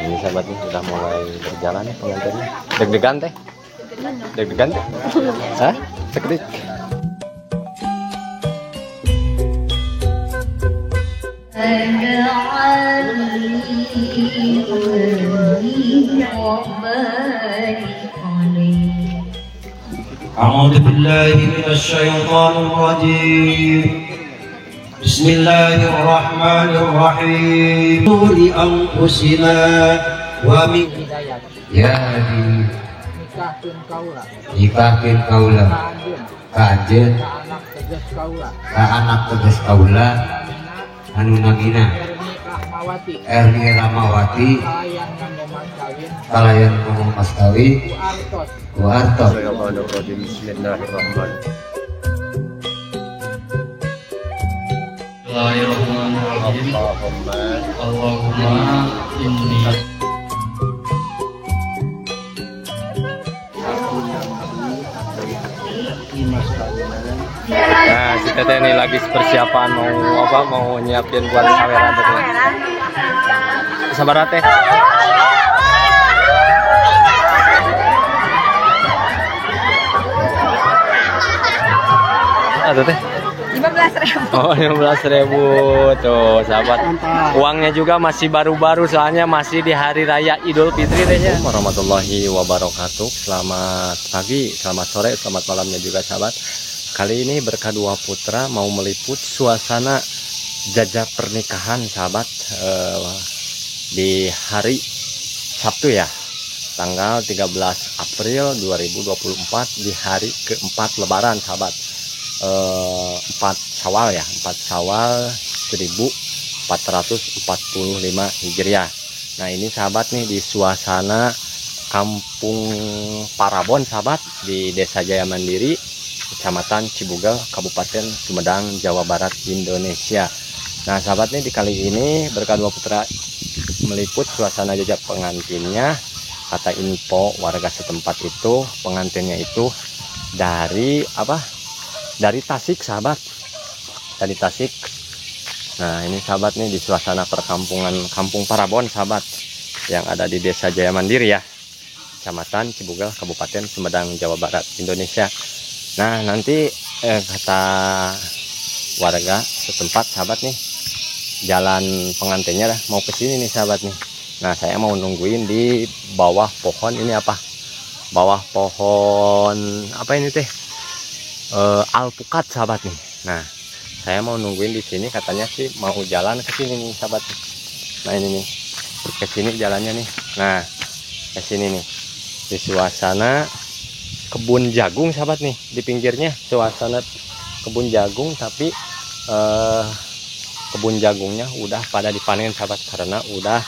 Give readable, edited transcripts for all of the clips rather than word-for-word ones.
Ini sahabat nih udah mulai berjalan nih pengantinnya. Deg-degan teh? Deg-degan teh? Hah? Sekedik. أعوذ بالله من الشيطان الرجيم. بسم الله الرحمن الرحيم. لأنفسنا ومن ya di nikahkeun kaula ka anjeun ka anak tegas kaula anu namina Erni Rahmawati kalayan ngomong mas kawin ku artos. Bismillahirrahmanirrahim. Allahumma inni Nah, si teteh ini lagi persiapan mau apa? Mau nyiapin buat saweran teteh. Sabar teh. Atau teh? 15.000. Oh, 15.000 tuh, sahabat. Uangnya juga masih baru-baru soalnya masih di hari raya Idul Fitri tehnya. Warahmatullahi wabarakatuh. Selamat pagi, selamat sore, selamat malamnya juga sahabat. Kali ini Berkah Dua Putra mau meliput suasana jajab pernikahan sahabat di hari Sabtu ya, tanggal 13 April 2024 di hari keempat Lebaran sahabat. 4 Syawal ya, 4 Syawal 1445 Hijriah. Nah ini sahabat nih di suasana Kampung Parabon sahabat di Desa Jaya Mandiri, Kecamatan Cibugel, Kabupaten Sumedang, Jawa Barat, Indonesia. Nah sahabat nih di kali ini Berkah Dua Putra meliput suasana jajab pengantinnya. Kata info warga setempat itu pengantinnya itu dari apa? Dari Tasik sahabat, dari Tasik. Nah ini sahabat nih di suasana perkampungan Kampung Parabon sahabat yang ada di Desa Jaya Mandiri ya, Kecamatan Cibugel, Kabupaten Sumedang, Jawa Barat, Indonesia. Nah nanti kata warga setempat sahabat nih, jalan pengantinnya lah mau ke sini nih sahabat nih. Nah saya mau nungguin di bawah pohon ini apa? Bawah pohon apa ini teh? Alpukat sahabat nih. Nah saya mau nungguin di sini, katanya sih mau jalan ke sini nih sahabat. Nah ini nih ke sini jalannya nih. Nah ke sini nih di suasana kebun jagung sahabat nih, di pinggirnya suasana kebun jagung, tapi kebun jagungnya udah pada dipanen sahabat karena udah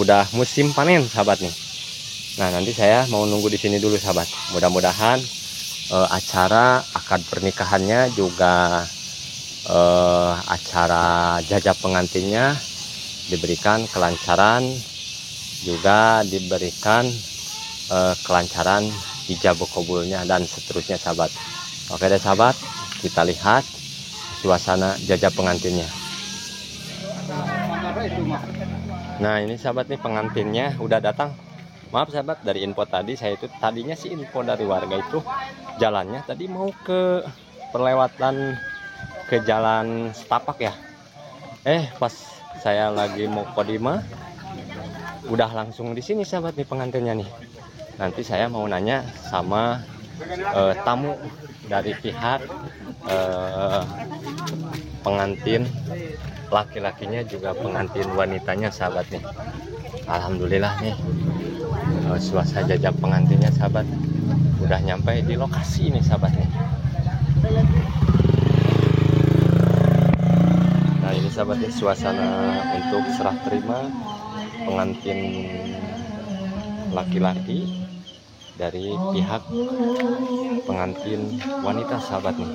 udah musim panen sahabat nih. Nah nanti saya mau nunggu di sini dulu sahabat. Mudah-mudahan acara akad pernikahannya juga acara jajab pengantinnya diberikan kelancaran, juga diberikan kelancaran ijab kabulnya dan seterusnya sahabat. Oke deh sahabat, kita lihat suasana jajab pengantinnya. Nah ini sahabat nih pengantinnya udah datang. Maaf sahabat, dari info tadi saya itu tadinya sih info dari warga itu jalannya tadi mau ke perlewatan ke jalan setapak ya. Pas saya lagi mau kodima udah langsung di sini sahabat nih pengantinnya nih. Nanti saya mau nanya sama tamu dari pihak pengantin laki-lakinya juga pengantin wanitanya sahabat nih. Alhamdulillah nih suasana jajab pengantinnya sahabat udah nyampe di lokasi ini sahabat nih. Nah ini sahabat nih suasana untuk serah terima pengantin laki-laki dari pihak pengantin wanita sahabat nih.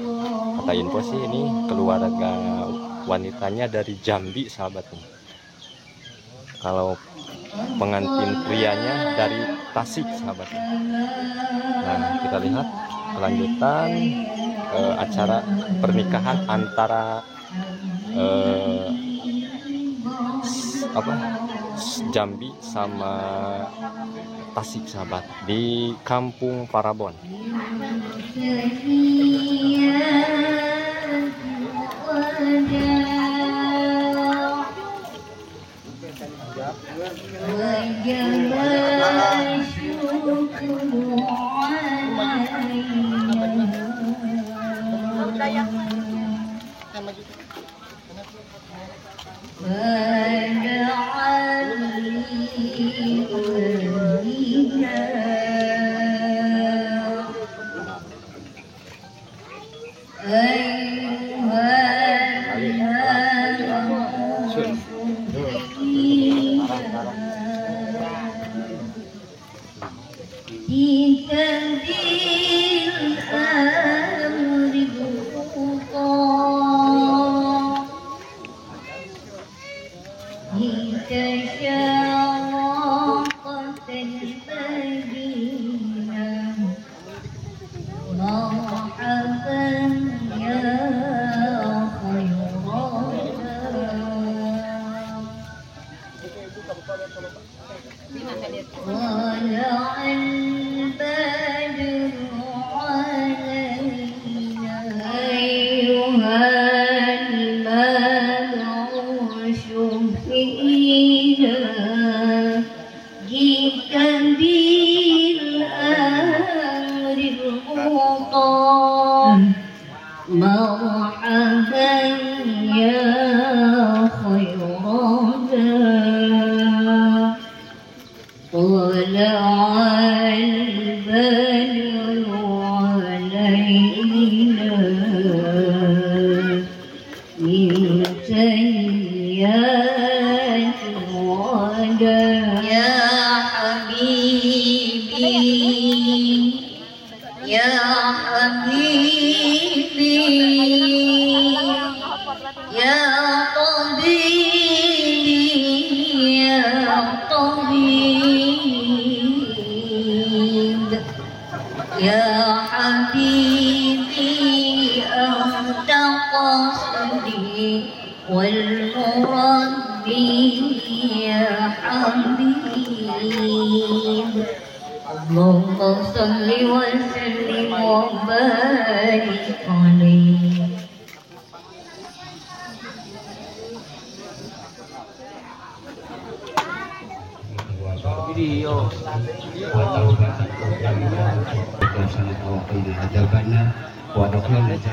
Kata info sih ini keluarga wanitanya dari Jambi sahabat nih. Kalau pengantin prianya dari Tasik sahabat. Nah kita lihat kelanjutan acara pernikahan antara apa Jambi sama Tasik sahabat, di Kampung Parabon.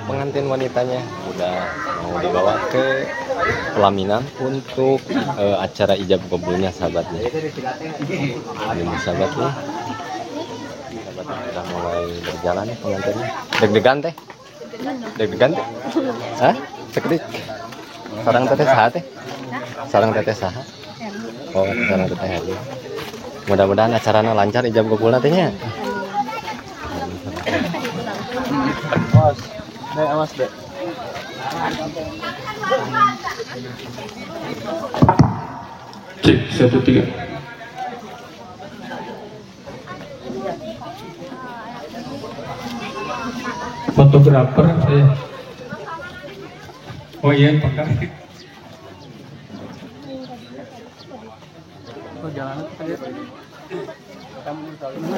Pengantin wanitanya udah mau dibawa ke pelaminan untuk acara ijab kabulnya sahabatnya. Ini sahabatnya, sahabatnya udah mulai berjalan nih pengantinnya. Deg-degan teh, deg-degan teh, hah? Sekedik. Sarang teteh saha teh? Sarang teteh saha? Oh, sarang teteh Heli. Mudah-mudahan acaranya lancar ijab kabul nantinya. Awas, dek, awas dek. Cek 1 3. Fotografer saya. Oh iya, pakar. Oh jalan tadi. Kamu kamu.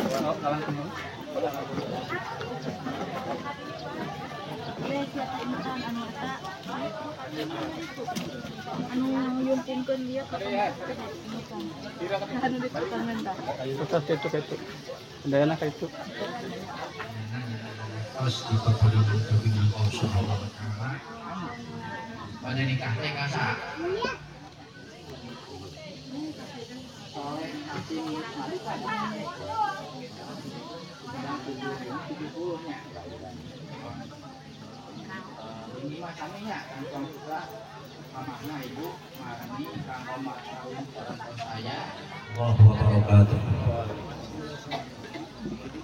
Ini macamnya kantong juga mamahna ibu marani kanggo kawin orang saya. Allahu wabarakatuh.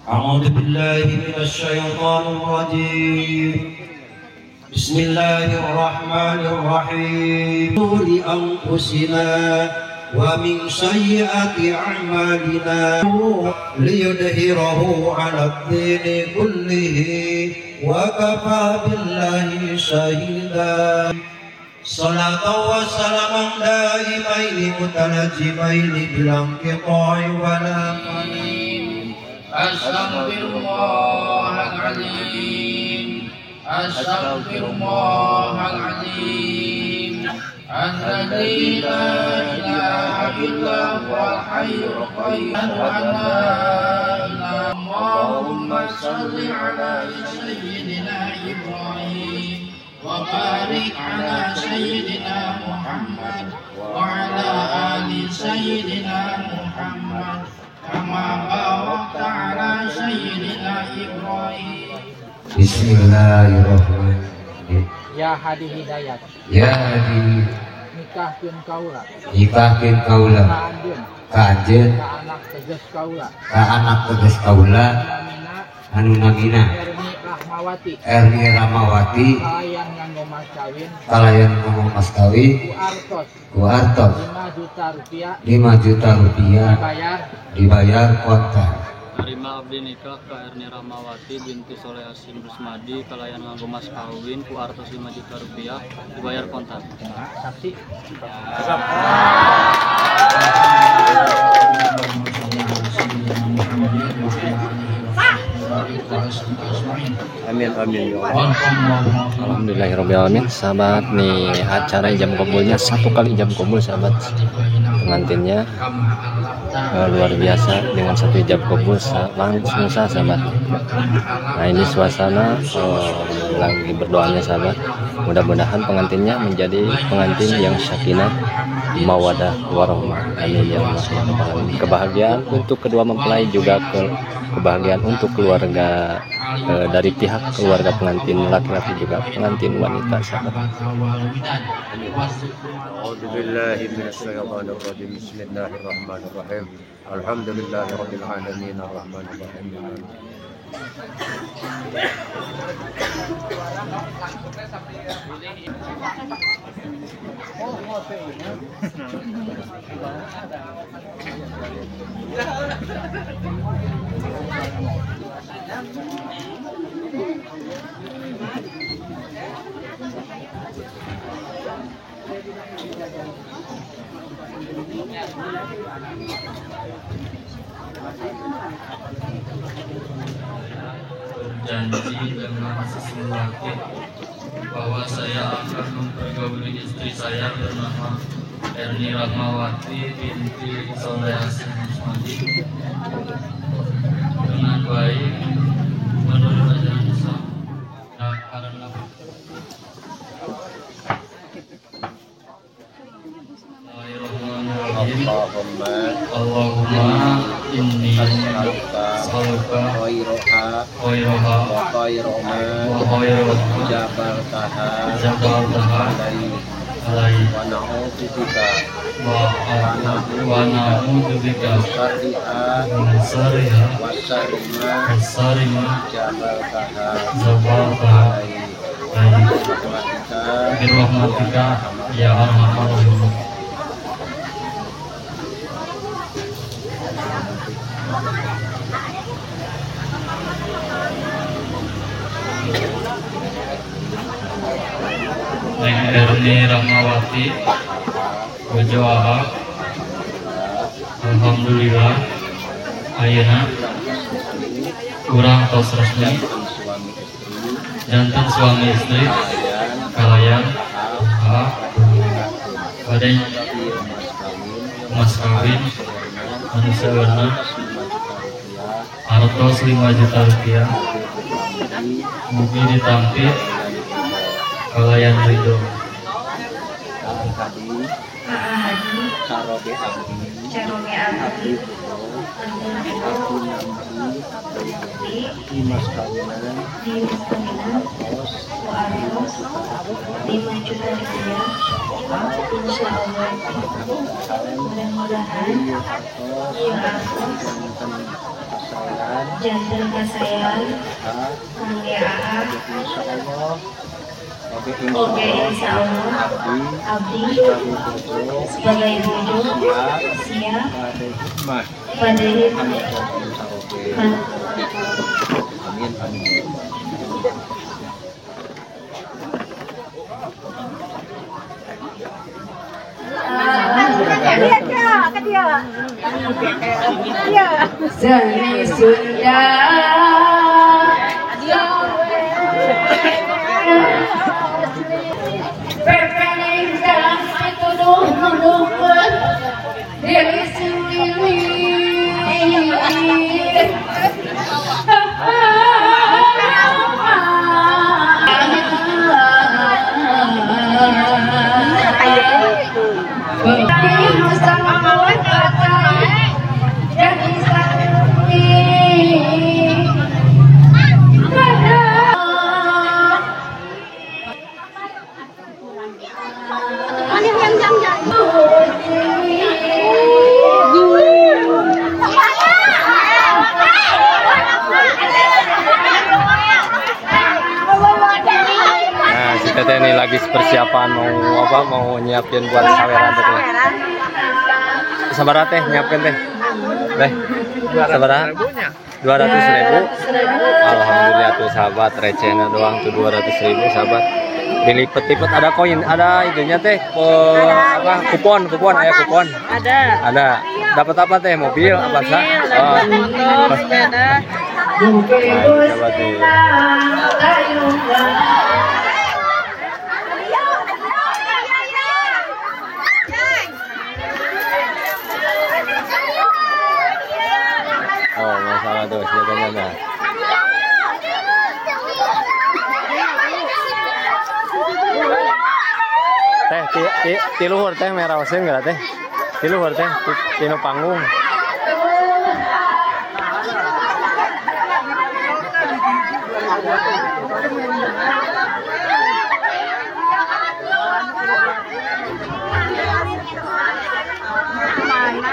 A'udzu billahi minasy syaithanir rajim. Bismillahirrahmanirrahim. Li anfusina wa min sayyiati a'malina liyudhhirahu 'ala ad-dini kullihi wa kafa billahi shahida. Salatan wa salaman daimaini mutalazimaini bilang qita'i wala qanim. Astaghfirullahaladzim, astaghfirullahaladzim, alladzi la ilaha illa huwal hayyul qayyum. Allahumma shalli ala sayyidina Ibrahim wa barik ala sayyidina Muhammad wa ala ali sayyidina Muhammad kama barakta ala sayyidina Ibrahim. Bismillahirrahmanirrahim. Ya Hadi Hidayat, ya Hadi, nikahkeun kaula, nikahkeun kaula, ka anjeun, ka anak tegas kaula, ka anak tegas kaula, anu namina Erni Rahmawati, Erni Rahmawati, kalayan nganggo mas kawin, kalayan nganggo mas kawin, ku artos, ku artos 5 juta rupiah, 5 juta rupiah, dibayar, dibayar kontan. Terima abdi nikah ka Erni Rahmawati binti Soleh Hasim Rusmadi kalayan nganggo mas kawin ku artos 5 juta rupiah dibayar kontan. Saksi. Amin amin. Alhamdulillahirobbilalamin sahabat, nih acara ijab kabulnya satu kali ijab kabul sahabat. Pengantinnya luar biasa dengan satu ijab kabul langsung sah sahabat. Nah ini suasana lagi berdoanya sahabat. Mudah-mudahan pengantinnya menjadi pengantin yang sakinah, mawadah, warahmah. Amin ya Allah ya rabbal alamin. Kebahagiaan untuk kedua mempelai, juga kebahagiaan untuk keluarga dari pihak keluarga pengantin laki-laki juga pengantin wanita sahabat. A'udzubillahi minasyaitonirrajim. Bismillahirrahmanirrahim. Alhamdulillahirabbil alamin arrahmanirrahim. Berjanji dengan sesungguh hati bahwa saya akan mempergauli istri saya bernama Erni Rahmawati binti Soleh Hasim Rusmadi dengan baik menurut ajaran Islam. Nah, karena Allahumma inni as'aluka khairoha wa khairoma jabaltaha alai wa na'udzubika min syarriha wa syarrima jabaltaha alai birahmatika ya arhamar rahimin. Neng Erni Rahmawati bojo Aha, alhamdulillah ayeuna urang tos resmi janten suami istri kalayan Aha bade mas kawin anu saeurna artos 5 juta rupiah mugi ditampi kalayan ridho. Caroge abdi di mas kawinan artos 5 juta rupiah, insya Allah mudah-mudahan ieu artos janten kasayan kangge Aa. Oke, insya Allah abdi sebagai bojo siap pada hikmah. Amin amin. Seni Sunda diri sendiri. Nah, si Teteh ini lagi persiapan mau apa? Mau nyiapin buat saweran teh. Sabaraha teh nyiapin teh? Teh. Sabaraha? 200.000. Alhamdulillah tuh sahabat, recehnya doang tuh 200.000 sahabat. Dilipet-lipet ada koin, ada itunya teh, apa? Kupon, ada kupon. Ada. Ada. Dapat apa teh? Mobil apa sah? Oh. Motor, sepeda. Nah, sahabat nih. Oh, masalah tuh senjatanya nah. Teh, ti luhur teh merah osim enggak teh? Ti luhur teh, tinu panggung.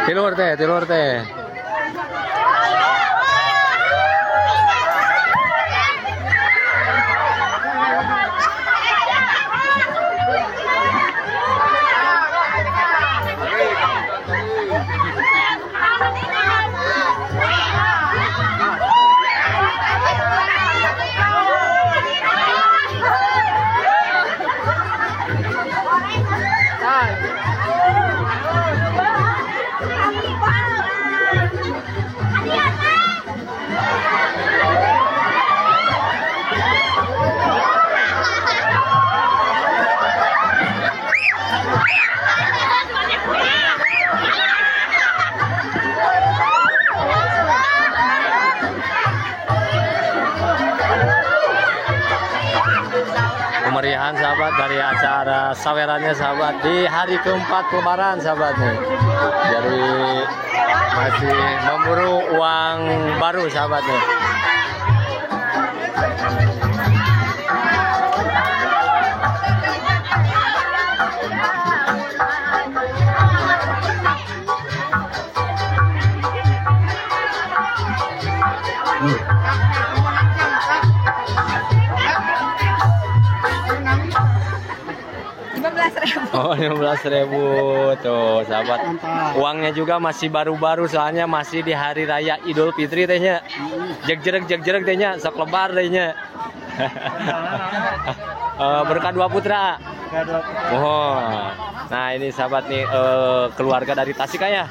Ti luhur teh, ti luhur teh. Kemeriahan sahabat dari acara sawerannya sahabat di hari keempat lebaran sahabat nih. Jadi masih memburu uang baru sahabat nih. Oh, 15.000 tuh sahabat. Uangnya juga masih baru-baru soalnya masih di hari raya Idul Fitri tehnya. Jeg-jereg tehnya, sok lebar tehnya. Berkah dua putra. Oh. Nah, ini sahabat nih keluarga dari Tasik ya.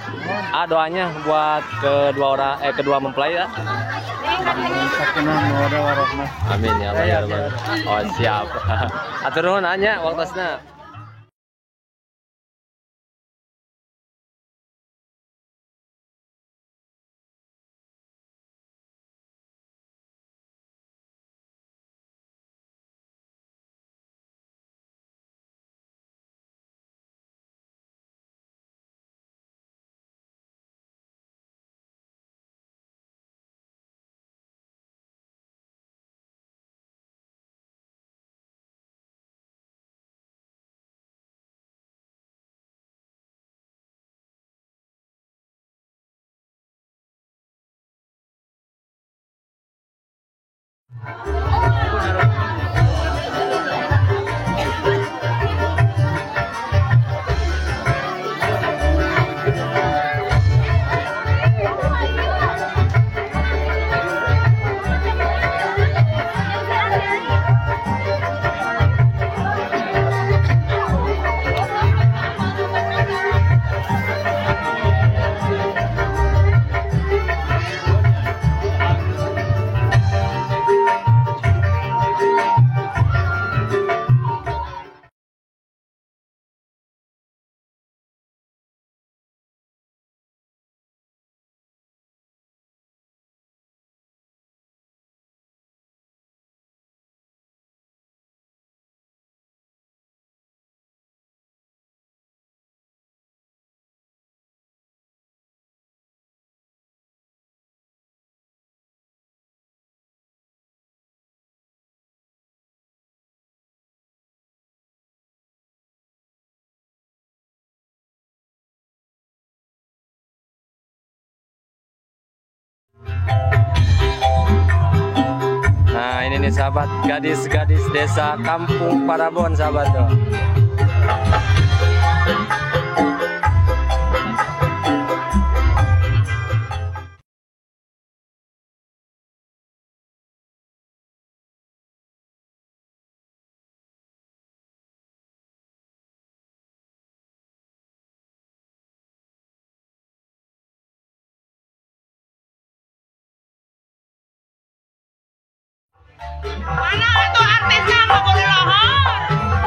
Ah, doanya buat kedua orang kedua mempelai ya. Amin ya Allah ya Rabbal. Oh, siap. Atur nuhun anya waktosna. Ini sahabat, gadis-gadis desa Kampung Parabon sahabat tuh. Mana tuh artisnya nggak boleh lohor.